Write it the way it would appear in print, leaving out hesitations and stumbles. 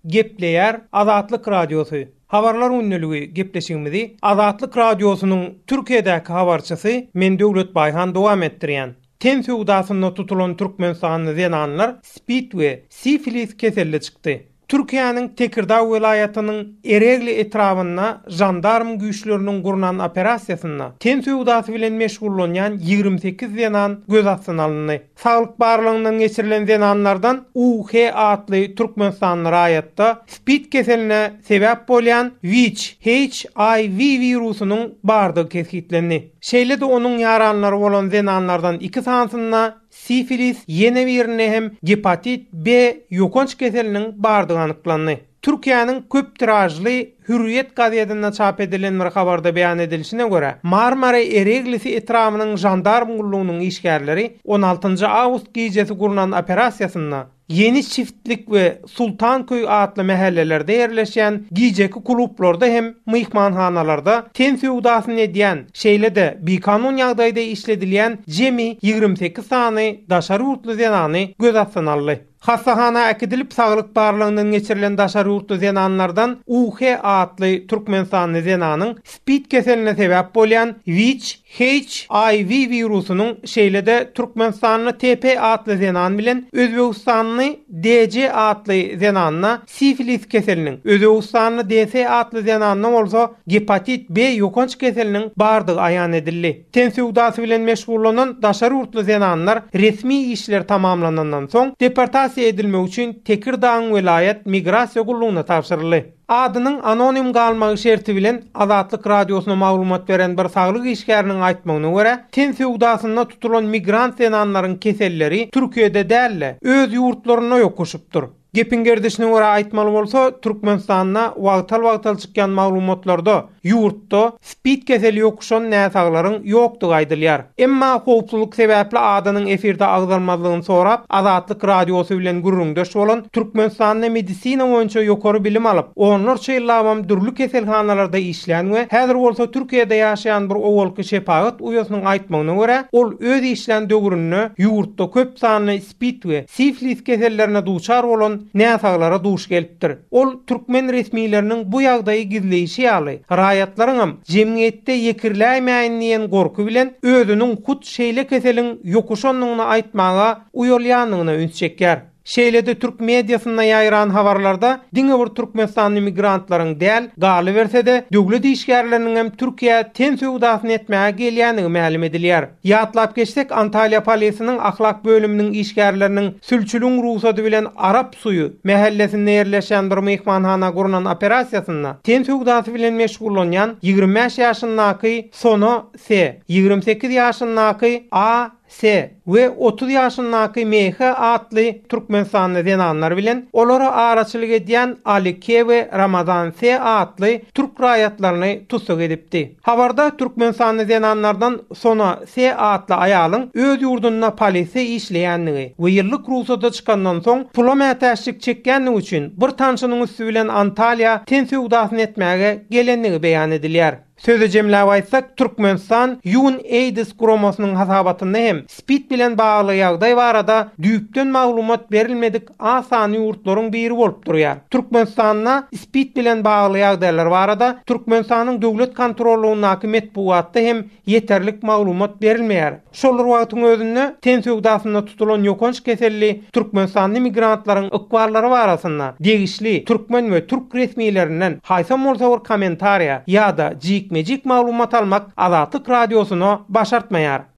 Gepleýär Azatlyk Radiosy, Habarlar gündeligi gepleşigimizi Azatlyk Radiosynyň Türkiýedäki habarçysy men Döwlet Baýhan dowam etdirýän. Ten söwdasynda tutulan türkmenistanly zenanlar spid we sifilis keselli çykdy. Türkiýäniň Tekirdag welaýatynyň Eregli etrabynda žandarm güýçleriniň gurnan operasiýasynda ten söwdasy bilen meşgullanýan 28 zenan göz astyna alyndy. Saglyk barlagyndan geçirilen zenanlardan UH atly türkmenistanly raýatda spid keseline sebäp bolýan WIÇ, HIV wirusynyň bardygy kesgitlendi. Şeýle-de onuň ýaranlary bolan zenanlardan iki sanysynda Sifilis, ýene birinde hem gepatit B ýokanç keseliniň bardygy anyklandy. Türkiýäniň köp tiražly Hürriýet gazetinde çap edilen bir habarda beýan edilişine görä, Marmara Ereglisi etrabynyň žandarm gullugynyň işgärleri on altynjy awgust gijesi gurnan operasiýasynda Ýeni çiftlik we Sultanköý atly mähellelerde ýerleşýän gijeki klublarda hem myhmanhanalarda ten söwdasyny edýän, şeýle-de bikanun ýagdaýda işledilýän jemi 28 sany daşary ýurtly zenany göz astyna aldy. Hassahana äkidilip saglyk barlagyndan geçirilen daşary ýurtly zenanlardan UH atly türkmenistanly zenanyň spid keseline sebäp bolýan WIÇ, HIV wirusynyň şeýle-de türkmenistanly TP atly zenan bilen özbegistanly DC atly zenanda sifilis keseliniň, özbegistanly DS atly zenanda bolsa gepatit B ýokanç keseliniň bardygy aýan edildi. Ten söwdasy bilen meşgullanan daşary ýurtly zenanlar resmi işler tamamlanandan soň deportasiýa edilmek üçin Tekirdagyň welaýat migrasiýa gullugyna tabşyryldy. Adynyň anonim galmagy şerti bilen Azatlyk Radiosyna maglumat beren bir saglyk işgäriniň aýtmagyna görä, ten söwdasynda tutulan migrant zenanlaryň keselleri Türkiýede däl-de, öz ýurtlarynda ýokuşypdyr. Gepiň gerdişine görä aýtmaly bolsa, Türkmenistanda wagtal-wagtal çykýan maglumatlarda ýurtda Spid keseli ýokuşan näsaglaryň ýokdugy aýdylýar. Emma howpsuzlyk sebäpli adynyň efirde agzalmazlygyny sorap, Azatlyk Radiosy bilen gürrüňdeş bolan Türkmenistanda medisina boýunça ýokary bilim alyp, onlarça ýyllabam dürli keselhanalarda işlän we häzir bolsa Türkiýede ýaşaýan bir owalky şepagat uýasynyň aýtmagyna görä, ol öz işlän döwründe ýurtda köp sanly spid we siflis kesellerine duçar bolan näsaglara duş gelipdir. Ol türkmen resmileriniň bu ýagdaýy gizleýşi ýaly, raýatlaryňam jemgyýetde ýekirläýmäýin diýen gorky bilen özüniň hut şeýle keseliň ýokuşandygyny aýtmaga uýalýandygyna üns çekýär. Şeýle-de türk mediasynda ýaýran habarlarda diňe bir türkmenistanly migrantlaryň däl, galyberse-de, döwlet işgärleriniňem Türkiýä ten söwdasyny etmäge gelýändigi mälim edilýär. Ýatlap geçsek, Antalýa polisiniň ahlak bölüminiň işgärleriniň sülçüligiň rugsady bilen Arap suýy mähellesinde ýerleşýän bir myhmanhana gurnan operasiýasynda ten söwdasy bilen meşgullanýan 25 ýaşyndaky Sona S, 28 ýaşyndaky A. S. we 30 ýaşyndaky MH atly türkmenistanly zenanlar bilen olara araçylyk edýän Ali K. we Ramazan S. atly türk raýatlaryny tussag edipdi. Habarda türkmenistanly zenanlardan Sona S. atly aýalyň öz ýurdunda polisde işleýändigi we ýyllyk rugsada çykandan soň pula mätäçlik çekýändigi üçin bir tanşynyň üsti bilen Antalýa ten söwdasyny etmäge gelendigi beýan edilýär. Sözi jemläp aýtsak, Türkmenistan UNAIDS guramasynyň hasabatynda hem spid bilen bagly ýagdaý barada düýpden maglumat berilmedik az sanly ýurtlaryň biri bolup durýar. Türkmenistanda spid bilen bagly ýagdaýlar barada Türkmenistanyň döwlet kontrollygyndaky metbugatda hem ýeterlik maglumat berilmeýär. Şol bir wagtyň özünde, ten söwdasynda tutulan ýokanç keselli türkmenistanly migrantlaryň ykballary barasynda degişli türkmen we türk resmilerinden haýsam bolsa bir kommentariýa ýa-da jikme-jik maglumat almak Azatlyk Radiosyna başartmaýar.